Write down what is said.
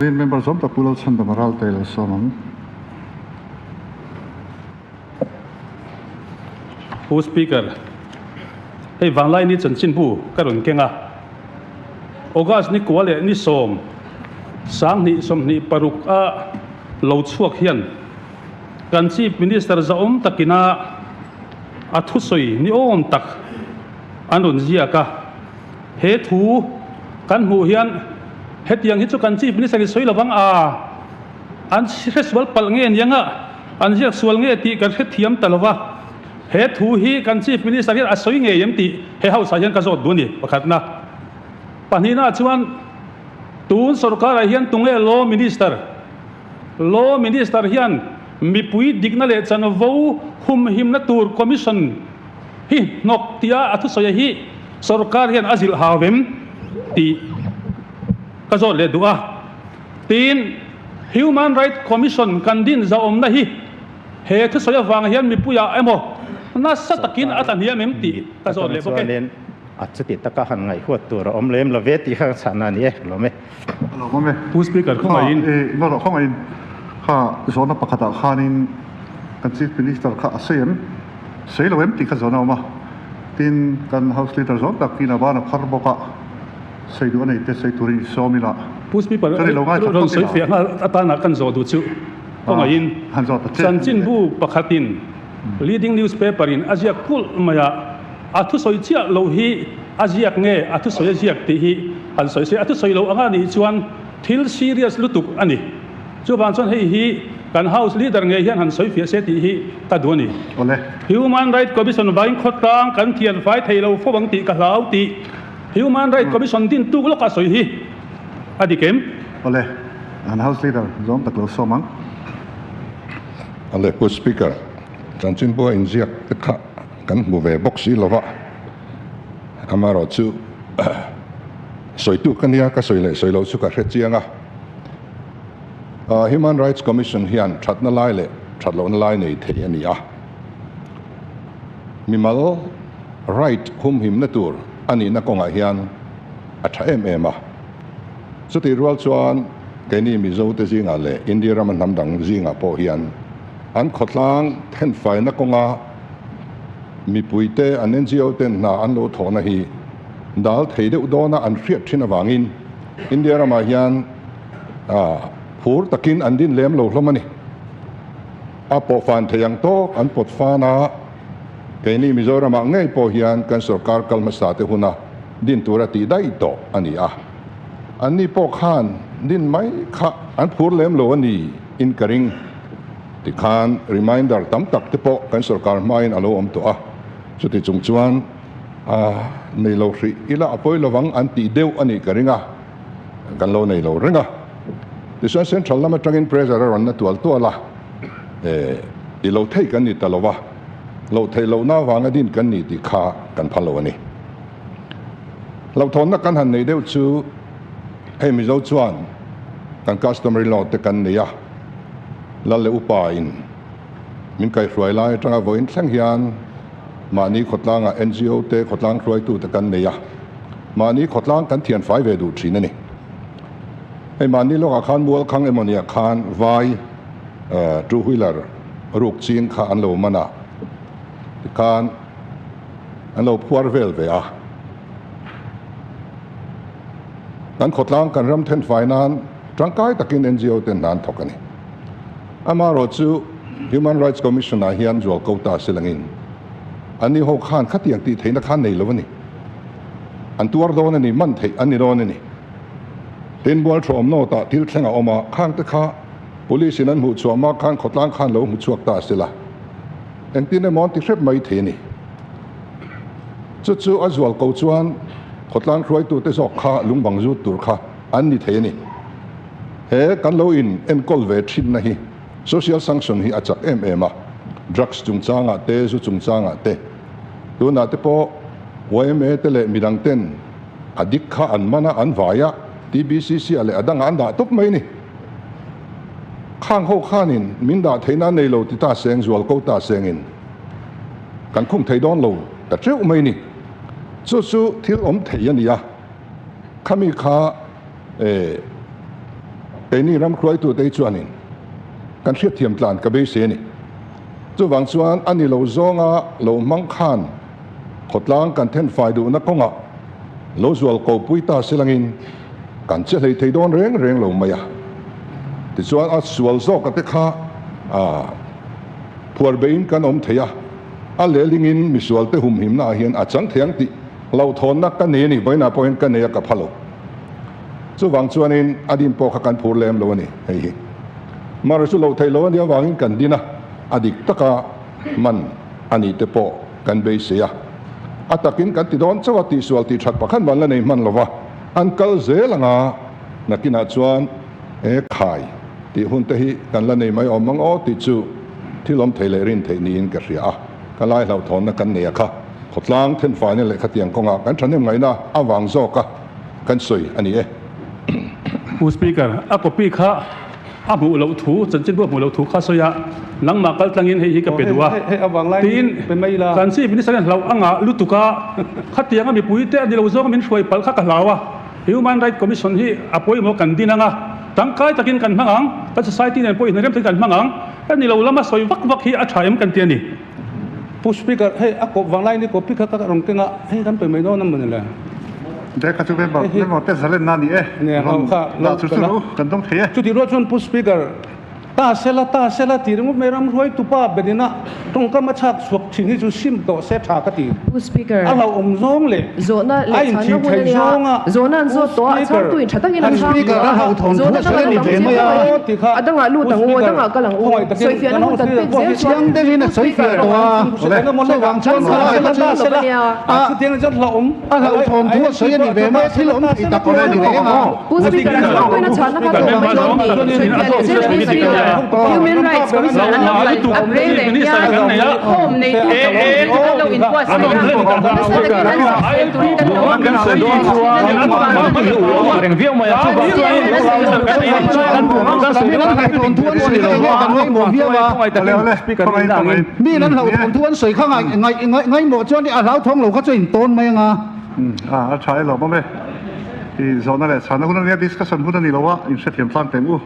Green member zawm tak Pu Lalchhandama Ralte lo sawm ang. Pu Speaker, hei Vanglaini chanchinbu ka rawn keng a. August ni kua leh ni sawm, 2026 a lo chhuak hian kan Chief Minister zahawm takina a thusawi ni awm tak an rawn ziak a. He thu kan hmuh hian hetiang hi chu kan Chief Minister in sawi lovang a, an hresual palh nge aniang a, an ziak sual nge tih kan hrethiam ta lova. He thu hi kan Chief Minister hian a sawi ngei em tih he House ah hian ka zawt duh a ni, pakhatna. Pahnihna chuan tun sorkarah hian tunge Law Minister? Law Minister hian mipui dikna leh chanvo humhimna tur Commission hi hnawk tia a thusawi hi sorkar hian a zilh hau em tih ka zawt leh duh a. Tin, Human Right Commission kan din zahawmna hi he thusawi avang hian mipuiah emaw nasa takin a tla hniam em tih ka zawt leh bawk e. A chuti taka han ngaihhuat tur a awm lem lo ve tih kha ka chhahna a ni e, lawm e. A lo awm e. Pu Speaker khawngaihin. Kha e, Norah khawngaihin kha zawhna pakhatah khanin kan Chief Minister kha a sawi em? Sawi lo em tih kha zawhna a awm a. Tin, kan House Leader zawng tak in a ban a phar bawk a, sawi duh a nei te sawi turin i sawm ila. Pu Speaker, Chuan i lo ngaithla rawn phawt sawi ila. fiah nghal atana kan zawh duh chu khawngaihin Han zawh ta che. Chanchinbu pakhatin leading newspaper in a ziak kulh mai a, A thusawi chiah lo hi a ziak nge a thusawi a ziak tih hi han sawi se, a thusawi lo anga nih chuan thil serious lutuk a ni. Chuvang chuan hei hi kan House Leader ngei hian han sawi fiah se tih hi ka duh a ni. Awle. Human Right Commission vangin khawtlang kan thian fai thei lo fo ang tih ka hlau tih Human Right Commission din tuk lawk a sawi hi a dik em? Awle. An House Leader zawng tak lo sawm ang. Awle Pu Speaker, chanchinbua inziak te kha Kan hmu ve bawk si lova, amaherawhchu sawitu ka nia, ka sawi leh sawi loh chu ka hre chiang a. Human Rights Commission hian thatna lai leh that lohna lai nei thei a ni a, mimal right humhimna tur a nihna kawngah hian a tha em em a. Chutih rual chuan keini Mizo te zingah leh India rama hnam dang zingah pawh hian an khawtlang thenfaina kawnga Mipuite an NGO ten hna an lo thawhna hi dal thei deuh dawna an hriat thin avangin India ramah hian phur takin an din lem lo hlawm a ni. A pawhfan thei ang tawk an pawt fan a, keini Mizoramah ngei pawh hian kan sorkar kal hmasa te huna din tura tih daih tawh a ni a. Anni pawh khan din mai kha an phur lem lo a ni in ka ring. Tikhan reminder tam tak te pawh kan sorkar hmain a lo awm tawh a, chuti chung chuan nei lo hrih ila a pawi lovang an tih deuh a nih ka ring a, kan lo nei lo reng a. Tichuan central lam atangin pressure a rawn na tual tual a, ti lo thei kan ni ta lo va, loh theih lohna avanga din kan ni tih kha kan phal lo a ni. Hlauhthawnna kan han nei deuh chu hei Mizo chuan kan customary law te kan nei a, Lal leh upa in min kaihhruai lai atanga vawiin thleng hian mahni khawtlangah NGO te khawtlang hruaitu te kan nei a, mahni khawtlang kan thian fai ve duh thin a ni. Hei mahni lawkah khan Mualkhang emaw niah khan vai two wheeler ruk ching kha an lo man a, tikhan an lo phuar vel ve a. Kan khawtlang kan ram thenfai nan Tangkai takin NGO ten hna an thawk a ni. Amaherawh chu Human Rights Commission ah hian zual ko ta si langin anni ho khan khatiang tih theihna khan nei lo a ni. An tuar dawn a ni, man theih an ni dawn a ni. Tin, Mualthawm North ah thil thleng a awm a, khang te kha Police in an hmuh chhuah mak khan khawtlang khan lo hmu chhuak ta si la, engtin emaw an ti hrep mai thei a ni. Chu chu a zual ko chuan khawtlang hruaitute zawk kha lungbang zut tur kha An ni thei a ni. He kan lo in enkawl ve thinna hi social sanction hi a chak em em a, drugs chungchangah te, zu chungchangah te, tunah te pawh yma te leh midang ten a dik kha an man a, an vai a, TBCC ah leh a dangah an dah tawp mai a ni. Khang ho khanin min dah theihna an nei lo ti ta seng, zual ko ta sengin kan khung thei dawn lo ta teuh mai a ni. Chu chu thil awm thei a ni a. Khami kha eh Keini ram hruaitute hi chuanin kan hriatthiam tlan ka beisei a ni. Chuvang chuan a ni lo zawnga lo hmang khan khawtlang kan thenfai duhna kawngah lo zual ko pui ta silangin kan che hlei thei dawn reng reng lo mai a. Tichuan a sual zawka te kha phuar beiin kan awm thei a, a lehlingin misualte humhimna ah hian a chang thei ang tih hlauhthawnna ka nei a ni. Vawiinah pawh hian ka nei a ka pha lo. Chuvang chuanin a din pawh kha kan phur lem lo a ni hei hi. Mara chu loh theih loh a nih avangin kan din a, a dik taka man a nih te pawh kan beisei a. A takin kan ti dawn chauh a, tihsual tih that pakhat man la nei hman lova an kal zel anga nakinah chuan e khai tih hun te hi kan la nei mai awm ang aw tih chu thil awm thei leh rin theih niin ka hria a. Ka lai hlauhthawnna kan nei a kha khawtlang thenfaina leh khatiang kawngah kan thahnem ngaihna avang zawk a. kan sawi a ni e. Pu Speaker, a copy kha a hmuh loh thu, chanchinbu a hmuh loh thu kha sawi a, nangmah kal tlangin hei hi ka pe duh a, tiin kan Chief Minister hian hlauh a ngah lutuk a, khatianga mipuite a ni lo zawng min hruai palh kha ka hlau a, Human Right Commission hi a pawimawh kan din ang a, tangkai takin kan hmang ang, kan society nen pawh inrem takin kan hmang ang, a ni lo lama sawi vak vak hi a tha em kan ti a ni. Pu Speaker, hei a kawp vang lain i copy kha ka rawn keng a, hei kan pe mai dawn a mawni le. Dek kha chu member member te zalenna a ni e, rawn dah chu chu ru kan dawng thei e. Chutih rual chuan Pu Speaker, ta sela ta sela tih ringawt mai ram hruaitu pa berina tawngkam a chhak chhuak thin hi chu sim tawh se tha ka ti. Pu Speaker, A hlauhawm zawng leh zawhna a leh inthih chhanna hun a theih nia, zawnga zawhna an Pu zawt tawh a, a Speaker, chhangtu in tha takin a Pu chhang Speaker, tawh a a, hlauhthawn thu zawhna a sawi a dangah ni lo ve dang mai chiang a, lovin ti kha a dangah lut Pu ang u, a Speaker, dangah kal ang u, khawngaih takin sawifiahna kan hun kan House pek Leader pawh zel hi chuan Chiang deuhin a Pu sawi Speaker, fiah tawh a, chuvang chuan khalai kha chu a chutiang chuan hlauhawm a hlauhthawn thu a sawi a ni ve mai a, thil awm thei tak pawh a ni reng a. Pu Speaker, a chhangtuin a chhanna kha tawh mai dawn ni, sawifiah leh zel a ni Speaker. Human Rights Commission an lo kal ap reng reng hian home neitu te an lo inbuatsaih a, nasa takin an sawisel turin kan lo Mi an hlauhthawn thu an sawi kha ngaimawh chuan a hlauthawng lo kha chu a intawn mai anga. A tha e lawm awm e. I zawhna leh chhanna hun a nia, discussion hun a ni lo a, inhrethiam tlang teng u.